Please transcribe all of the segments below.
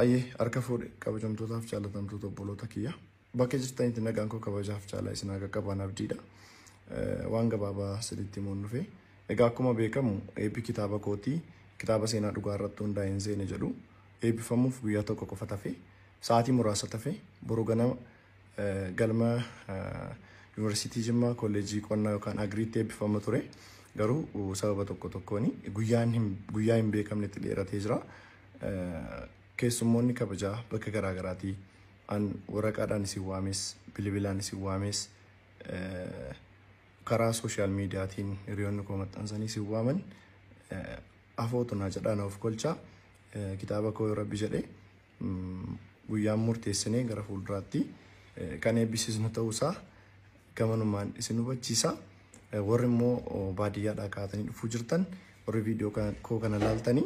Ayyee harka fuudhe kabajamtootaaf jaallatamtoota obboloota kiyya. Bakka jirtanitti nagaan koo kabajaaf jaalala isin haa qaqqaban abdiidha. Waan gabaabaa sadiitti himuun dhufe. Egaa akkuma beekamu eebbi kitaaba kootii kitaaba seenaa dhugaa irratti hundaa'e hin seene jedhu eebbifamuuf guyyaa tokko qofa tafe sa'aatii muraasa tafe boru ganama galma yuunivarsiitii Jimmaa kolleejjii qonnaa yookaan agriitti eebbifama ture. Garuu sababa tokko tokkoon guyyaa hin beekamnetti dheeratee jira. Keessummoonni kabajaa bakka garaa garaatii an waraqaadhaan isin waames bilbilaan isin waames karaa sooshaal miidiyaatiin hiriyoonni koo maxxansanii isin waaman afootu naa jedhaa na of kolchaa kitaaba koo rabbi jedhee guyyaan murteessinee gara fuulduraatti kan eebbisiisnu ta'uusaa gamanumaan isin hubachiisa. Warri immoo baadiyyaadhaa kaatanii dhufuu jirtan warri viidiyoo koo kana laaltanii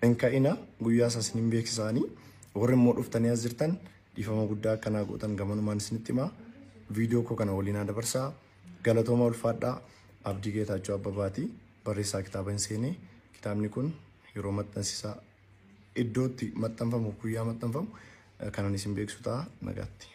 hin ka'ina guyyaa isaa isin hin beeksisaanii warri immoo dhuftanii as jirtan dhiifama guddaa akkanaa gootan gamanumaan isinitti himaa. Viidiyoo koo kana waliin haa dabarsaa. Galatooma ulfaadhaa. Abdii Geetaachoo Abbabaati. Barreessaa kitaaba hin seene. Kitaabni kun yeroo maxxansisaa iddootti maxxanfamu guyyaa maxxanfamu kanan isin beeksisu ta'a nagaatti.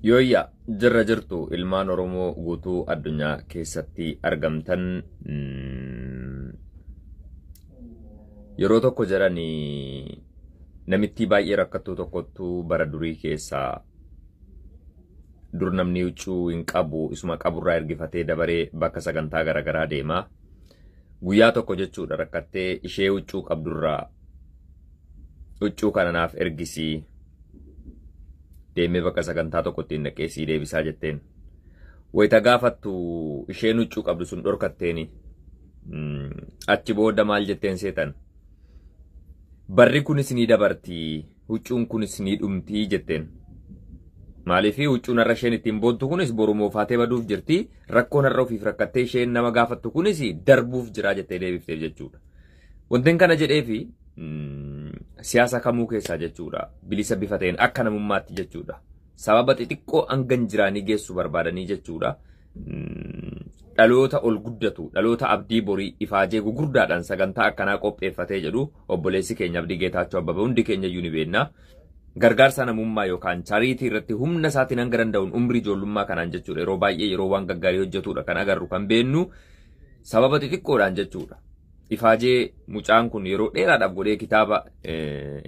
Yooyya jirra jirtu ilmaan Oromoo guutuu addunyaa keessatti argamtan yeroo tokko jedhanii namittii baay'ee rakkattuu tokkottu bara durii keessaa dur namni huccuu hin qabu isuma qaburraa ergifatee dabaree bakka sagantaa garaagaraa deema. Guyyaa tokko jechuudha rakkattee ishee huccuu qabdurraa huccuu kana naaf ergisii deemee bakka sagantaa tokkotti hin dhaqee sii deebisaa jetteen. Wayita gaafattu isheen huccuu qabdu sun dhorkatteeni. Achi booda maal jetteen seetan? Barri kunis ni dabartii, huccuun kunis ni dhumtii jetteen. Maaliif huccuun har'a isheen ittiin boontu kunis boru moofaatee baduuf jirti. Rakkoon har'a ofiif rakkattee isheen nama gaafattu kunis darbuuf jira jettee deebifteef jechuudha. Wantin kana jedheefi siyaasa kamuu keessaa jechuudha. Bilisa bifa ta'een akka namummaatti jechuudha. Sababa xixiqqoo hanga hin jiraanii geessu barbaadanii jechuudha. Dhaloota ol guddatu, dhaloota abdii borii ifaajee gugurdaadhaan sagantaa akkanaa qopheeffatee jedhu obboleessi keenya Abdii Geetaachoo Abbabee hundi keenya iyyuu ni beekna. Gargaarsa namummaa yookaan chariitii irratti humna isaatiin hanga danda'uun umrii ijoollummaa kanaan jechuudha. Yeroo baay'ee yeroo waan gaggaarii hojjetudha kan agarru kan beennu sababa xixiqqoodhaan jechuudha. Ifaajee mucaan kun yeroo dheeraadhaaf godhee kitaaba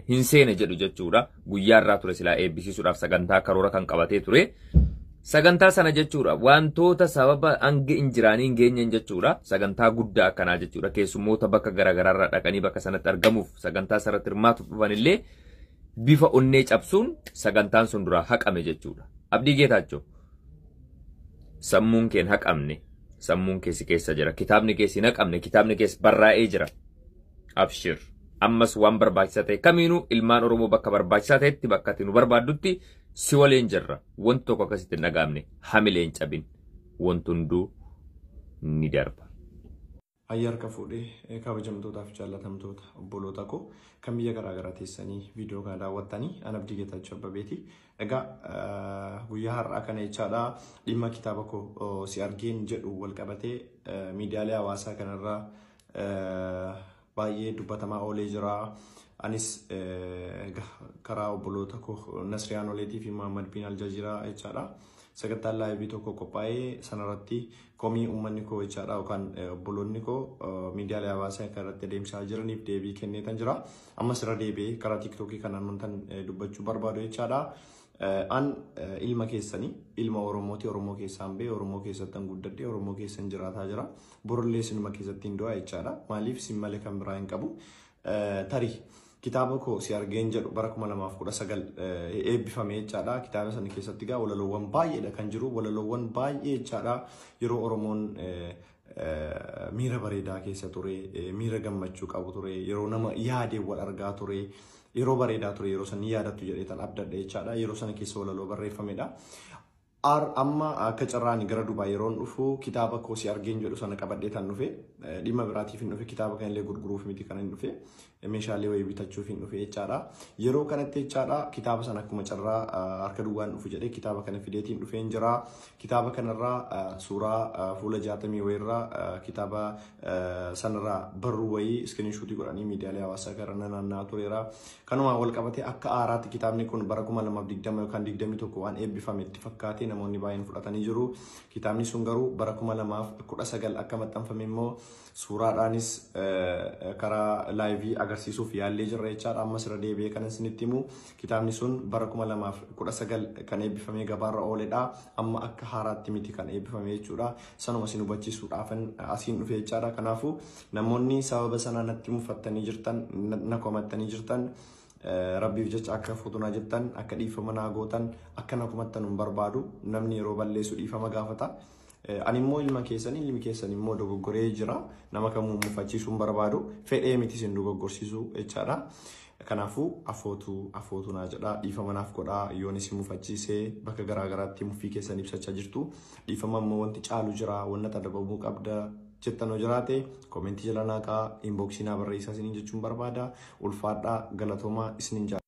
hin seene jedhu jechuudha. Guyyaa irraa ture silaa eebbisiisuudhaaf sagantaa karoora kan qabatee ture. Sagantaa sana jechuudha wantoota sababa hanga hin jiraanii hin geenyeen jechuudha. Sagantaa guddaa akkanaa jechuudha. Keessummoota bakka garaagaraarraa dhaqanii bakka sanatti argamuuf sagantaa sanatti hirmaatuuf dhufan illee bifa onnee cabsuun sagantaan sun duraa haqame jechuudha. Abdii Geetaachoo sammuun keen haqamne. Sammuun keessi keessa jira. Kitaabni keessi hin haqamne. Kitaabni keessa barraa'ee jira. Abshir. Ammas waan barbaachisaa ta'e kamiinuu ilmaan Oromoo bakka barbaachisaa ta'etti bakka ati nu barbaaddutti si waliin jirra. Wanti tokko akkasitti hin dhaga'amne hamilee hin cabin. Wanti hunduu ni darba. Ayyaa harka fuudhee kabajamtootaaf jaallatamtoota obboloota koo kan biyya garaa garaa teessanii viidiyoo kana daawwattanii an Abdii Geetaachoo Abbabeeti. Egaa guyyaa har'aa kana jechaadha dhimma kitaaba koo si argeen jedhu wal qabatee miidiyaalee hawaasaa kanarraa baay'ee dubbatamaa oolee jira. Anis karaa obboloota koo Nasriyaan Oleetii fi Muhammad bin Aljaziiraa jechaadha. Sagantaan laayivii tokko qophaa'ee sanarratti komii uummanni koo jechaadha yookaan obboloonni koo miidiyaalee hawaasaa akka irratti adeemsisaa jiraniif deebii kenneetan jira. Ammas irra deebi'ee karaa tiiktookii kanaan wantan dubbachuu barbaadu jechaadha. An ilma keessanii ilma Oromooti Oromoo keessaan ba'e Oromoo keessattan guddadhe Oromoo keessan jiraataa jira. Borullee sinuma keessatti hin du'a jechaadha. Maaliif sin malee kan biraa hin qabu. Tarii kitaaba koo si argeen jedhu bara 2019 eebbifame jechaadha. Kitaaba sana keessatti egaa walaloowwan baay'eedha kan jiru. Walaloowwan baay'ee jechaadha. Yeroo Oromoon miira bareedaa keessa ture, miira gammachuu qabu ture, yeroo nama yaadee wal argaa ture, yeroo bareedaa ture, yeroo sana ni yaadattu jedhee tan abdadha jechaadha. Yeroo sana keessa walaloo barreeffamedha. Amma akka carraan gara Dubaay yeroon dhufu kitaaba koo si argeen jedhu sana qabadhee tan dhufe, dhimma biraatiif hin dhufe, kitaaba kanallee gurguruuf miti kan hin dhufe, meeshaalee wayii bitachuuf hin dhufe jechaadha. Yeroo kanatti jechaadha kitaaba sana akkuma carraa harka duwwaan dhufu jedhee kitaaba kana fideetiin dhufeen jira. Kitaaba kanarraa suuraa fuula 60 wayiirraa kitaaba sanarraa barruu wayii screenshot godhanii miidiyaalee hawaasaa gara naanna'aa tureera. Kanumaan wal qabatee akka haaraatti kitaabni kun bara 2020 yookaan 21 waan eebbifame itti fakkaatee namoonni baay'een fudhatanii jiru. Kitaabni sun garuu bara 2019 akka maxxanfame immoo suuraadhaanis karaa live agarsiisuuf yaallee jirra jechaadha. Ammas irra deebi'ee kan isinitti himu kitaabni sun bara 2019 kan eebbifamee gabaarra ooledha. Amma akka haaraatti miti kan eebbifame jechuudha. Sanuma isin hubachiisuudhaafan asiin dhufe jechaadha. Kanaafuu namoonni sababa sanaa natti mufattanii jirtan, na komattanii jirtan, Rabbiif jecha akka fuutunaa jettan, akka dhiifama naa gootan, akka na komattan hin barbaadu. Namni yeroo balleessu dhiifama gaafata. Ani immoo ilma keessanii, ilmi keessan immoo dogoggoree jira. Nama kamuu mufachiisuu hin barbaadu. Fedhee miti isin dogoggorsiisuu jechaadha. Kanaafuu afootu naa jedha. Dhiifama naaf godhaa. Yoon isin mufachiisee bakka garaagaraatti muffii keessan ibsachaa jirtu. Dhiifama immoo wanti caalu jira. Wanna adabamuu qabda jettan yoo jiraate comment jala naa kaa'aa, inbox naa barreessaa isiniin jechuun barbaada. Ulfaadhaa, galatoomaa, isiniin jaalladha.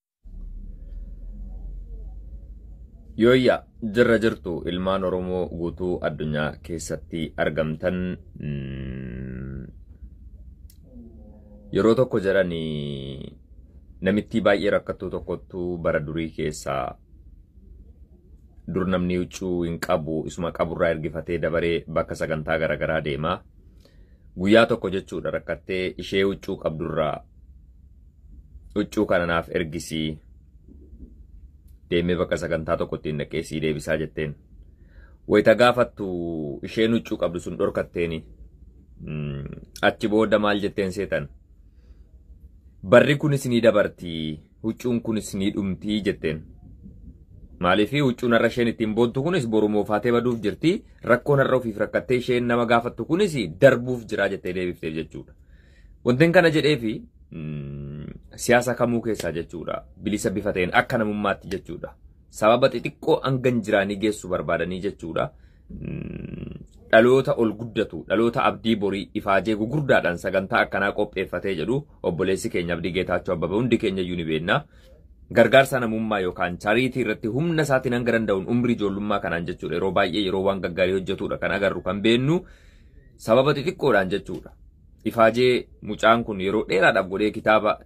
Yooyyaa, jirra jirtu ilmaan Oromoo guutuu addunyaa keessatti argamtan. Yeroo tokko jedhanii namittii baay'ee rakkattuu tokkottu bara durii keessaa dur namni huccuu hin qabu, isuma qaburraa ergifatee dabaree bakka sagantaa garaagaraa deema. Guyyaa tokko jechuudha rakkattee ishee huccuu qabdurraa huccuu kana naaf ergisii deemee bakka sagantaa tokkotti hin dhaqee sii deebisaa jetteen. Wayita gaafattu isheen huccuu qabdu sun dhorkatteeni. Achi booda maal jetteen seetan? Barri kunis ni dabartii, huccuun kunis ni dhumtii jetteen. Maaliif huccuun har'a isheen ittiin boontu kunis boru moofaatee baduuf jirti. Rakkoon har'a ofiif rakkattee isheen nama gaafattu kunis darbuuf jira jettee deebifteef jechuudha. Wanti kana jedheefi siyaasa kamuu keessaa jechuudha. Bilisa bifa ta'een akka namummaatti jechuudha. Sababa xixiqqoo hanga hin jiraanii geessu barbaadanii jechuudha. Dhaloota ol guddatu, dhaloota abdii borii ifaajee gugurdaadhaan sagantaa akkanaa qopheeffatee jedhu obboleessi keenya Abdii Geetaachoo Abbabee hundi keenya iyyuu ni beekna. Gargaarsa namummaa yookaan charity irratti humna isaatiin hanga danda'uun umrii ijoollummaa kanaan jechuudha. Yeroo baay'ee yeroo waan gaggaarii hojjetudha kan agarru kan beennu sababa xixiqqoodhaan jechuudha. Ifaajee mucaan kun yeroo dheeraadhaaf godhee kitaaba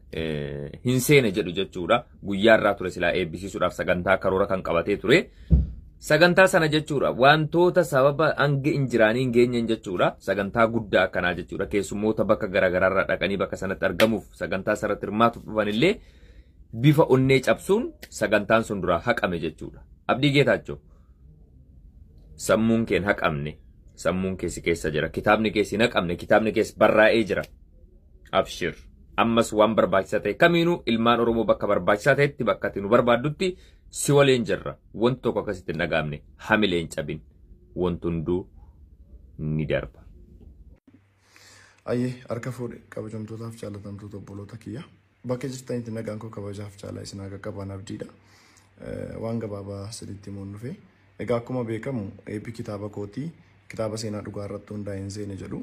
hin seene jedhu jechuudha. Guyyaa irraa ture silaa eebbisiisuudhaaf sagantaa karoora kan qabatee ture. Sagantaa sana jechuudha wantoota sababa hanga hin jiraanii hin geenyeen jechuudha. Sagantaa guddaa akkanaa jechuudha. Keessummoota bakka garaagaraarraa dhaqanii bakka sanatti argamuuf sagantaa sanatti hirmaatuuf dhufanillee bifa onnee cabsuun sagantaan sun duraa haqame jechuudha. Abdii Geetaachoo, sammuun keen haqamne, sammuun keessi keessa jira. Kitaabni keessi hin haqamne, kitaabni keessa barraa'ee jira. Abshir. Ammas waan barbaachisaa ta'e kamiinuu ilmaan Oromoo bakka barbaachisaa ta'etti bakka ati nu barbaaddutti si waliin jirra. Wanti tokko akkasitti hin dhaga'amne, hamilee hin cabin. Wanti hunduu ni darba. Ayyee, harka fuudhe kabajamtootaaf jaallatamtoota obboloota kiyya. Bakka jirtanitti nagaan koo kabajaaf jaalala isin haa qaqqaban abdiidha. Waan gabaabaa sadiitti himuun dhufe. Egaa akkuma beekamu eebbi kitaaba kootii, kitaaba seenaa dhugaa irratti hundaa'e hin seene jedhu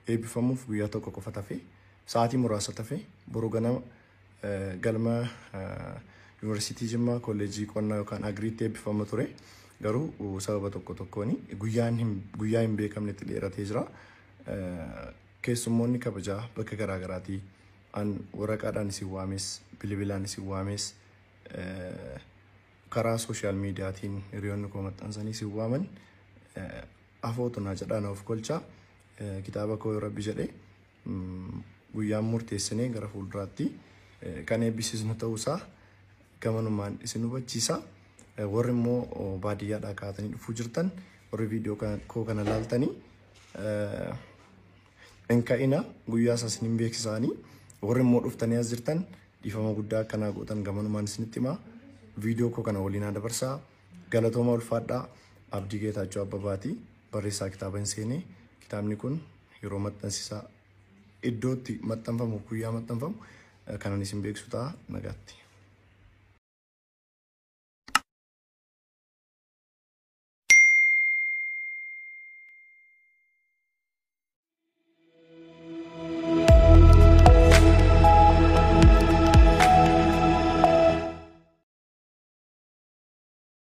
eebbifamuuf guyyaa tokko qofa tafe, sa'aatii muraasa tafe. Boru ganama galma Yuunivarsiitii Jimmaa Kolleejjii Qonnaa yookaan Agriitti eebbifama ture. Garuu sababa tokko tokkoon guyyaa hin beekamnetti dheeratee jira. Keessummoonni kabajaa bakka garaagaraatii an waraqaadhaan isin waames, bilbilaan isin waames, karaa social mediaatiin hiriyoonni koo maxxansanii isin waaman, afootu naa jedhaa na of kolchaa. Kitaaba koo yoo Rabbi jedhe guyyaan murteessinee gara fuulduraatti kan eebbisiisnu ta'uusaa gamanumaan isin hubachiisa. Warri immoo baadiyyaadhaa kaatanii dhufuu jirtan, warri viidiyoo koo kana laaltanii, hin ka'ina, guyyaa isaa isin hin beeksisaanii. Warri immoo dhuftanii as jirtan dhiifama guddaa akkanaa gootan gamanumaan isinitti himaa. Viidiyoo koo kana waliin haa dabarsaa. Galatooma, ulfaadhaa. Abdii Geetaachoo Abbabaati. Barreessaa kitaaba hin seenee. Kitaabni kun yeroo maxxansisaa iddootti maxxanfamu, guyyaa maxxanfamu kanan isin beeksisu ta'a. Nagaatti.